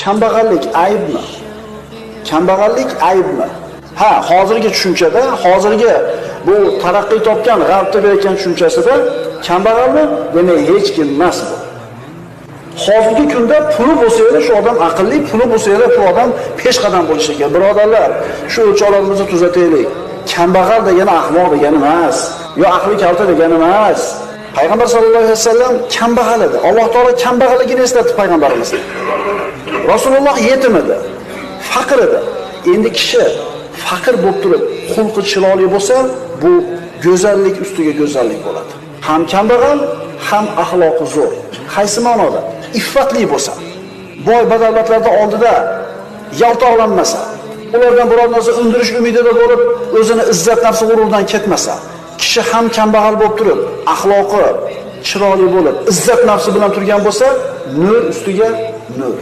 Kambag'allik aybmi? Kambag'allik aybmi? Ha, hozirgi tushunchada, hozirgi bu taraqqiy topgan g'arbda bergan tushunchasida kambag'almi demak hech kim emas bu. Hozirgi kunda puli bo'lsa edi shu odam aqlli, puli bo'lsa edi shu odam peshqadam bo'lishi kerak. Birodarlar, shu o'lchovlarimizni tuzataylik. Kambag'al degani ahmoq degani emas, yo aqli kalta degani emas. Payg'ambar sallallohu alayhi vasallam kambag'al edi. Alloh taolo kambag'alligini eslatdi payg'ambarimizni. Rasululloh yetim edi, faqir edi. Endi kishi faqir bo'lib turib, xulqi chiroyli bo'lsa, bu go'zallik ustiga go'zallik bo'ladi. Ham kambag'al, ham axloqi zo'r. Qaysi ma'noda? Iffatli bo'lsa, boy badavlatlarda oldida yaltoqlanmasa, ulardan biror narsa undirish umidida bo'lib, o'zini izzat nafsi g'ururidan ketmasa, kishi ham kambag'al bo'lib turib, axloqi chiroyli bo'lib, izzat nafsi bilan turgan bo'lsa, nur ustiga nur.